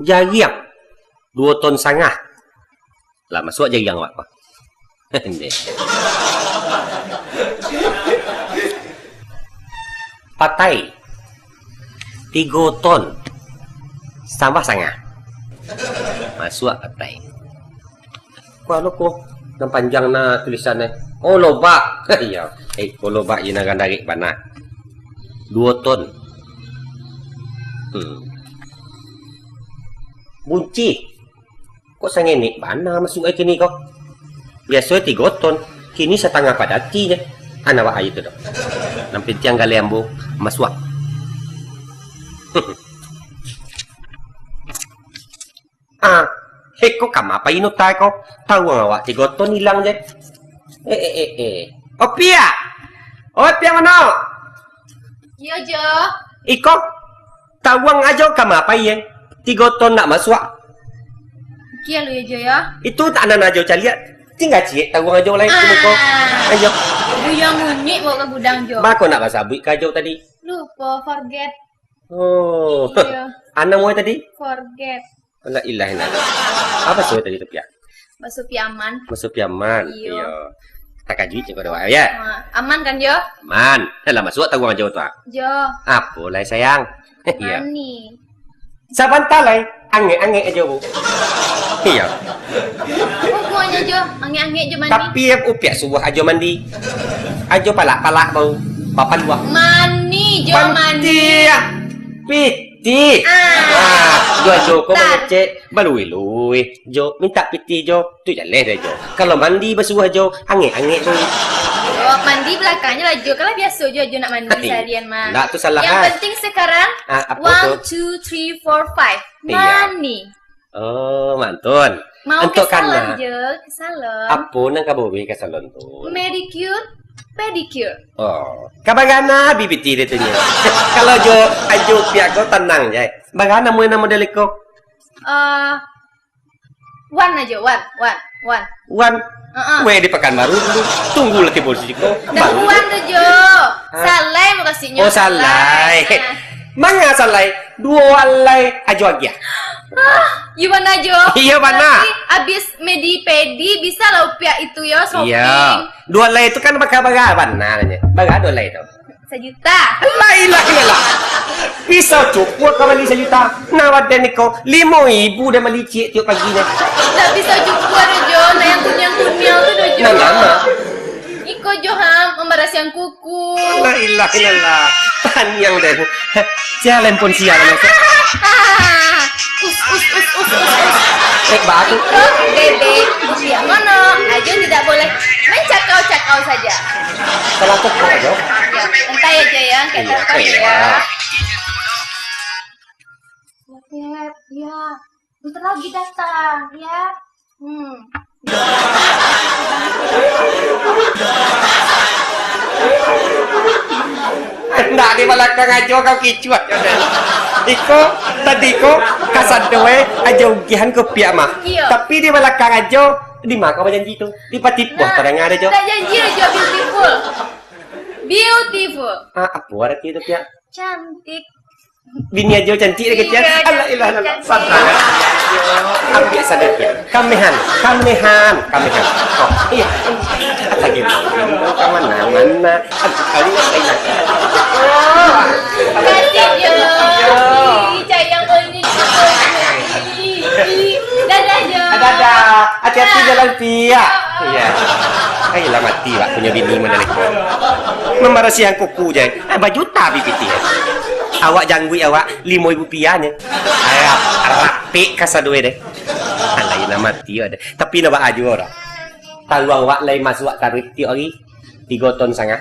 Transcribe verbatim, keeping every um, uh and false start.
Jariang, duo ton sangah. Lah masuak jariang awak ko. Patai, tigo ton, sambah sangah. Masuak patai. Ko anu ko, nan panjang na tulisan e. Oh, lobak. Iyo. Eh, ko lobak je nan gandarik bana. Duo ton. Hmm. Bunci. Kok sangenek bana masuak e kini ko? Biaso e tigo ton. Kini satangah padati je. Ana wak ayo tu doh. Nan pintiang galeh ambo masuak. Ah, heko kama pai nota ko? Tawuang awak tigo ton ilang je. Eh, eh, eh, eh. Opiak! Opiak mano? Iyo, Jo. Iko, tawuang ajo kama pai ye? Tigo ton nak masuak. Kian lu yo, Jo, yo. Itu tak anan ajo caliak. Tingga ciek tawuang ajo lai Ah. Muko. Ajo. Buyuang unik bawa ke gudang, Jo. Bako nak basabuik ka ajo tadi? Lupo, forget. Oh. Iyo. Anak muai tadi? Forget. La ilaha illallah. Apa suai tadi tu, Piak? Bakso Piaman. Bakso Piaman. Iyo. Iyo. Takajuik cako doa, ya? Ah, aman kan, Jo? Aman. Dah lah masuak tawuang ajo tu, ah. Jo. Apo lai, sayang? Iyo. Mani. Sabanta lai, angek-angek ajo, Bu. Iyo. Pokoknyo, Jo, angek-angek jo mani. Tapi, Upiak suah ajo mandi. Ajo palak-palak bau. Papaluah. Mani, Jo, mani. Pantiak. Pitih. Ah. Ah, jo ajo ko Tar. Mangecek. Balui-lui, Jo. Mintak pitih, Jo. Tu jaleh deh, Jo. Kalau mandi basuah, Jo, angek-angek tu. Jo, mandi balakangnyo lah, Jo. Kan lah biaso Jo, Jo nak mandi Ih, saharian mah. Ndak tu salah, Yang ah. Penting sekarang, Ah, apo one, tu? Two, three, four, five. Iya. Mani. Oh, mantun. Mau Antok ke salon, kana. Jo, ke salon. Apo nan ka bawa ka salon tu? Manicure, pedicure. Oh, ka bagana abih pitih deh tu nyo. Kalau Jo, ajo Upiak ko tanang je. Bagana muai nan model iko? Eh, Wan ajo, Wan, Wan, Wan. Wan. Heeh. Weh, di Pakanbaru dulu. Tunggulah tibo di siko. Dah Baru Wan tu, Jo. Ah. Salai mukasuiknyo. Oh, salai. Salai. Ah. Manga salai? Duo alai ajo agiah. Ah, iyo bana, Jo. Iyo bana. Berarti abis medi pedi, bisa lah Upiak itu, yo, shopping. Iyo. Duo alai itu kan baka bara bana nyo. Bara duo alai tu? Sajuta. La ilaha illallah. Pisau cukur ka bali sajuta. Nah, waden iko, limo ribu den bali ciek tiok pagi nyo. Ndak bisa cukur doh, Jo. Nah, yang kuniang-kuniang tu doh, Jo. Nah, nama? Iko, Jo, ha, mambarasiahan kuku. La ilaha illallah. Taniang den. Sia lempon sia lah, Mas. Us, us, us, us, us, us. Eh, baru. Iko, Dede, Upiak mano, ajo tidak boleh mencakau-cakau saja. Salah kok, Jo? Ya, santai aja ya, kayak Iya, apa iya. Ya. Lihat, ya. Bentar lagi datang, ya. Hmm. Ndak di balakang ajo kau kicuah. Iko, tadi ko, kasado e, ajo ugihan ko Upiak mah. Iya. Tapi di balakang ajo, di ma kau bajanji tu? Di patipuah Nah, tadanga ajo. Ndak janji ajo, beautiful. Beautiful. Ah, apo arati tu, Piak? Cantik. Bini ajo cantik dek kecil. Iya, Alah, ilah, ilah. Cantik. Santai. Ambiak sadikit. Kamehan, kamehan, kamehan. Oh, iya. Lagi mau ka mana-mana. Aduh, kali ini. Kasih, Jo. Ih, sayang, boleh ni. Ih, ih. Dadah, Jo. Dadah. Hati-hati jalan, Piak. Iya. Ayolah mati, Pak, punyo bini model iko. Mambarasiahan kuku je. Eh, bajuta bibiti. Awak jangguik awak limo ribu piah nye. Arap, rapik kasado e deh. Alah, ilah mati awak deh. Tapi nak baa juo dah. Taruang awak lai masuak taruih tiok hari. Tigo ton sangah.